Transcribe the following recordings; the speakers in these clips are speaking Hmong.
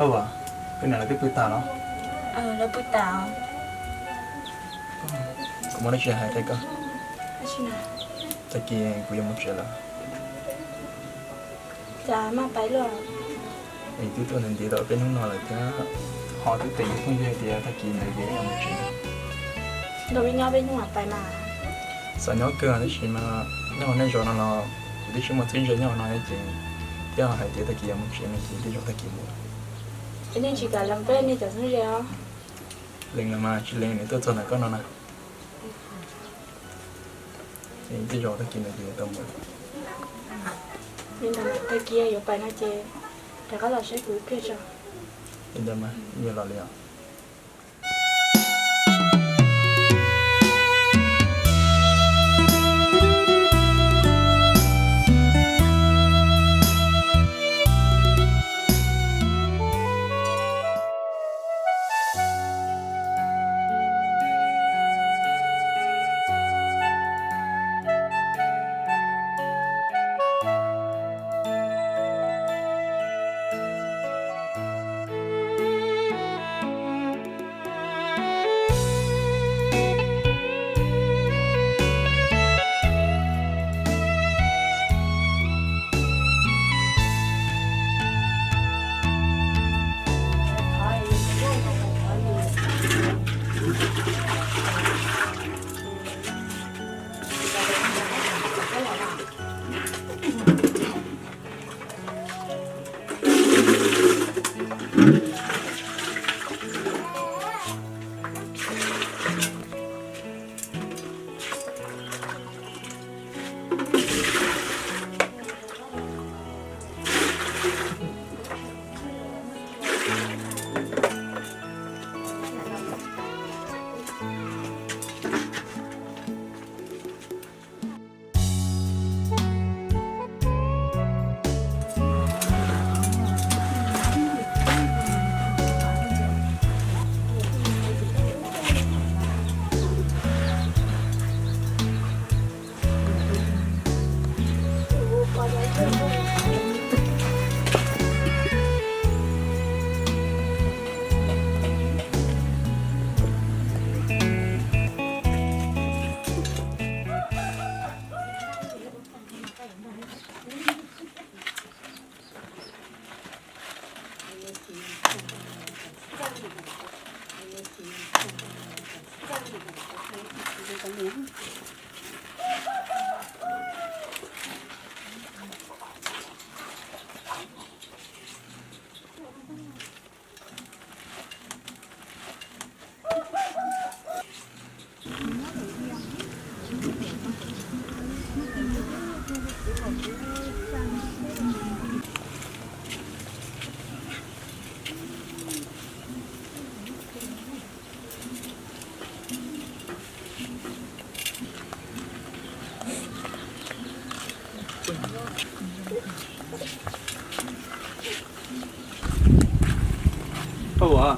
Ua, koj niam lawv twb pw tas los? Lawv pw tas. Kuv muaj dab tsi hais rau koj. Tag kis kuv yuav mus tsev lawm. Cas maj pais luaj? Es twb tuaj ntev ntev tau peb hnub no lawm thiab, ho twb teem phooj ywg tias tag kis ntawd ces yuav mus tsev. Nrog wb nyob peb hnub mam pais mas. Xav nyob kawg tab sis mas nyob hauv nej zos no los kuv twb tsis muaj txheeb ze nyob hauv no thiab ces, thiab hais tias tag kis yuav mus tsev no ces tej zaum tag kis mus. Es nej tsis kam lees peb nej cov txheeb ze os? Lees los mas tsis lees nws tuaj txog ntawm koj no na. Tej zaum tag kis no ces yuav tau mus. Li ntawd tag kis yuav pais no ces rov qab los saib kuv ib pliag tso. Li ntawd mas yuav los li os. Paj Uas,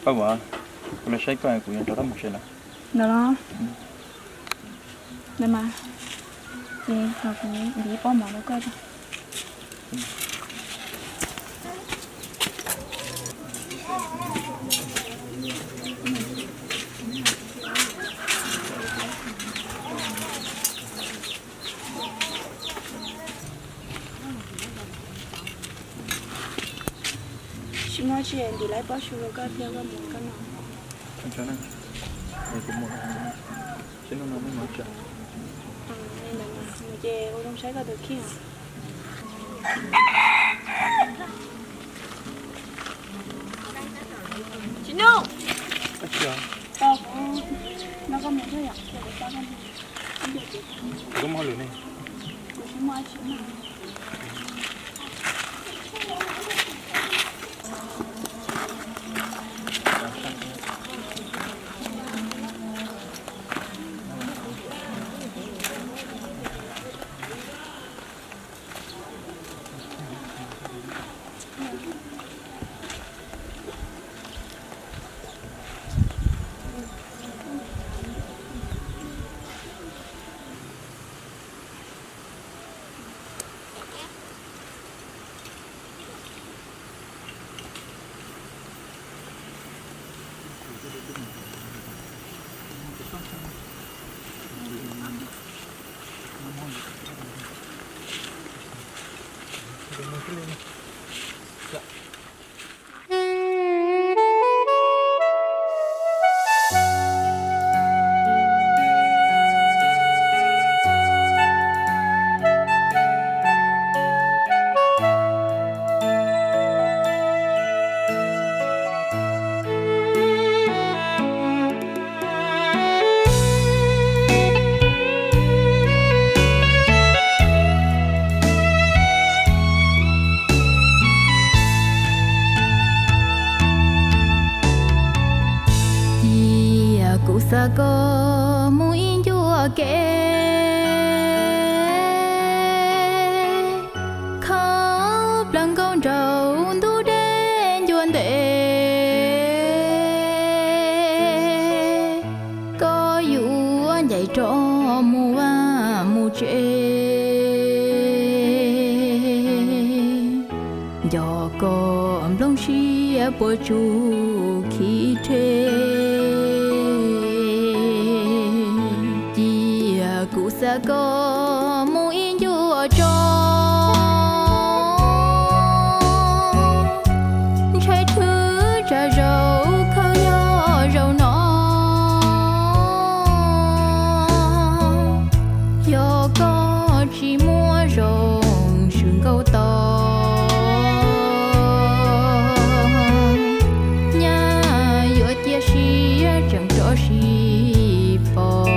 Paj Uas, kuv los saib koj, kuv yuav rov qab mus tsev lawm. Ntawd los? Ntawd mas, ces kuv ntim ib pob mov rau koj. Tsis muaj tsi, ntim lawm pob su rau koj thiab koj mus koj noj. Ces ua zoo saib koj tus kheej. Tsis nug. Koj mus thiab yom, koj mus lwm ne. Kuv tsis muaj dab tsi. Cia kuv xa koj mus ib ncua kev, khawb plaws nkauj nraug ntug dej ncua ntev. Koj yuav ncaim rov mus vaj mus tsev, nco koj nplooj siab puas tsuaj khi rhe. Cia kuv xa koj mus ib ncua tso, ntshai thwv tsa zaus khaws yog zaum no. Yog koj tsis muaj zoo swm nkaus tau, nyaj yuav cia siab tseem rov sib pom.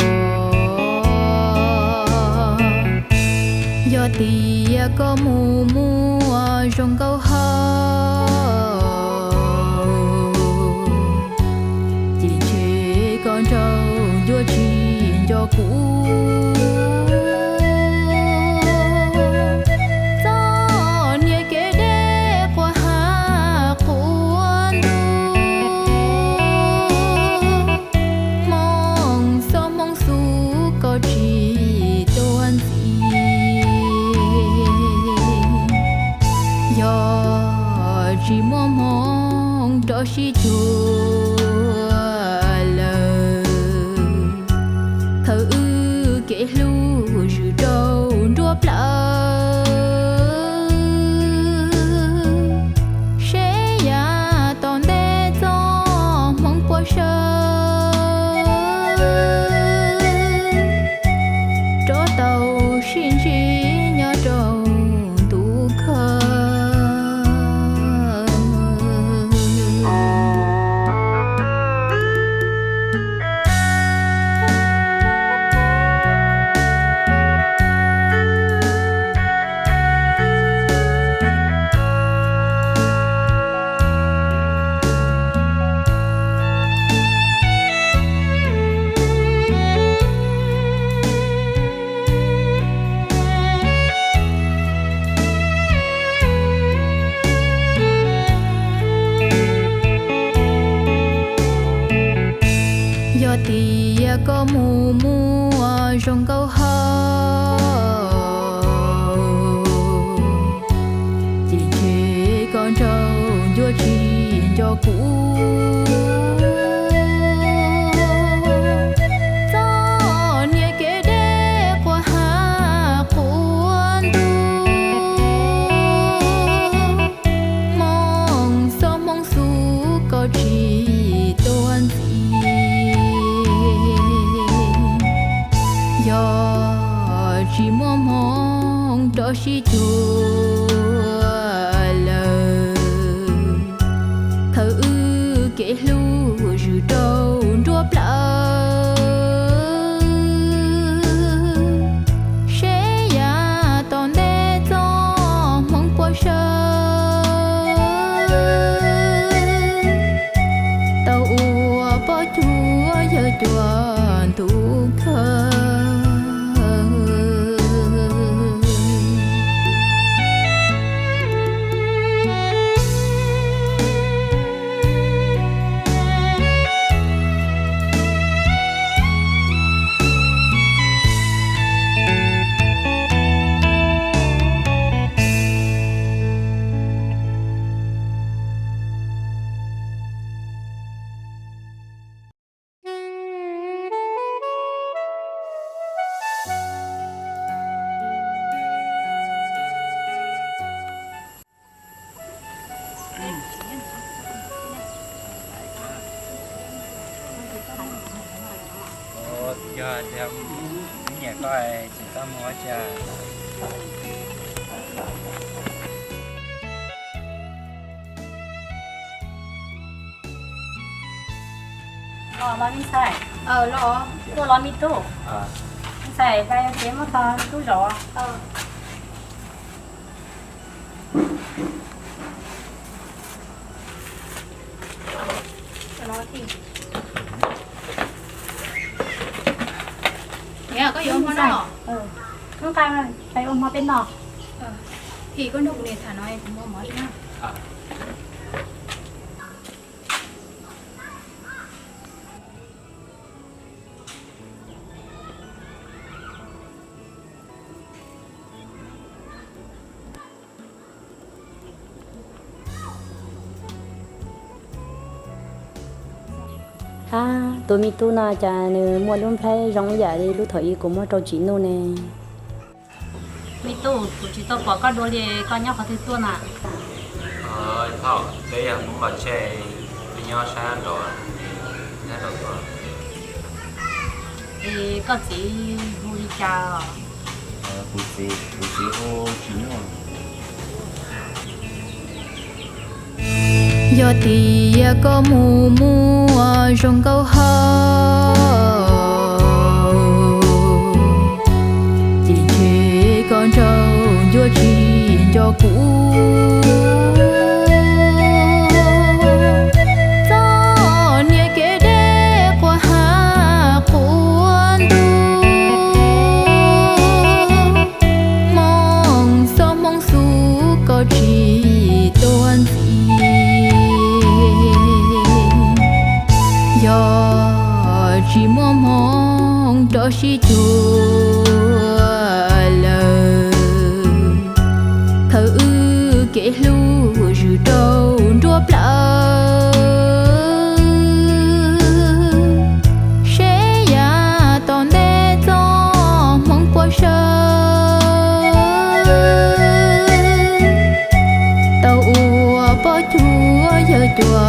Yog tias koj mus muaj zoo nkauj hauv, ces ntshe koj nraug yuav tsis nco kuv. Txoj niag kev deb quas hav quas ntuj, hmoov xob hmoov xub koj tsis tuaj ntxiv. Yog tsis muaj hmoov rov sib cuag lawm, thawb wb kev hlub zwm rau nruab plawv, seb yav tom ntej txoj hmoov puas sawv, rov tau sib ntsib nyob rau ntu kawg. Yog tias koj mus muaj zoo nkauj hauv, ces ntshe koj nraug yuav tsis nco kuv. Txoj niag kev deb quas hav quas ntuj, hmoov xob hmoov xub koj tsis tuaj ntxiv. Yog tsis muaj hmoov rov sib cuag lawm, thawb wb kev hlub zwm rau nruab plawv, seb yav tom ntej txoj hmoov puas sawv, tau ua poj cuag yawg cuag ntu kawg. Nyiam koj tsis txaj muag ua cas. Los me ntxhais, los, tuaj los me tub. Me ntxhais, peb yuav txiv muab tho tub zov. Niam, koj yuav hmo no los? Hnub qab peb ua hmo peb noj. Phim, koj nrog kuv niam tham no kuv mus ua mov ib na. Ab, tus me tub no cas nws muaj lub nplhaib zoo ib yam li lub thaum ub kuv muab rau Tsim Nuj ne. Me tub, kuv tsis tau pom koj dua li, koj nyob qhov twg tuaj na? Thaum peb yog Hmoob los tseg, peb nyob sab nraud, sab nraud tuaj. Es koj txiv hu li cas? Kuv txiv, kuv txiv hu Tsim Nuj. Yog tias koj mus muaj zoo nkauj hau, ces ntshe koj ntsauj ncua tsis nco kuv. Txoj niag kev deb quas hav quas ntuj, hmoo xov hmoo xus koj tsis tuaj ntxiv. Yog tsis muaj hmoo rov sib cuag lawm, thawj wb kev hlub zwm rau nruab plawv. Seb yav tom ntej txoj hmoov puas saw, tau ua poj cuag yawg cuag